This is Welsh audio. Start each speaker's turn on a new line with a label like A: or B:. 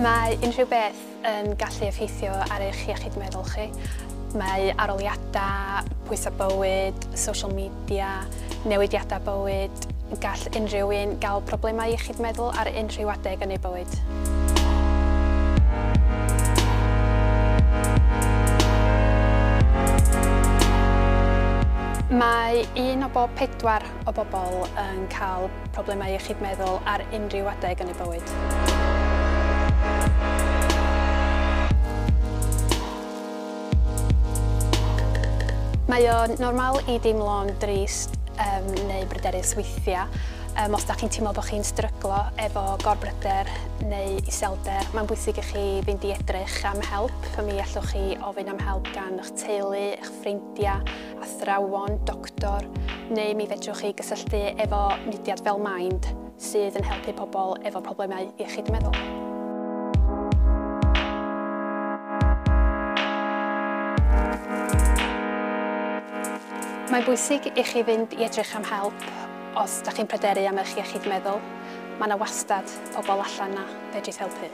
A: Mae unrhyw beth yn gallu effeithio ar eich iechyd meddwl chi. Mae arholiadau, pwysau bywyd, social media, newidiadau bywyd. Gall unrhyw un gael problemau iechyd meddwl ar unrhyw adeg yn ei bywyd. Mae 1 o bob 4 o bobl yn cael problemau iechyd meddwl ar unrhyw adeg yn ei bywyd. Mae o'n normal i deimlo'n drist neu bryderus weithiau. Os da chi'n teimlo bod chi'n stryglo efo gorbryder neu iselder, mae'n bwysig i chi fynd i edrych am help. Mi allwch chi ofyn am help gan eich teulu, eich ffrindiau, athrawon, doctor, neu mi fedrwch chi gysylltu efo mudiad fel Mind sydd yn helpu pobl efo problemau iechyd meddwl. Mae'n bwysig i chi fynd i edrych am help os da chi'n pryderu am eich iechyd meddwl. Mae yna wastad pobl allan na fedrith helpu.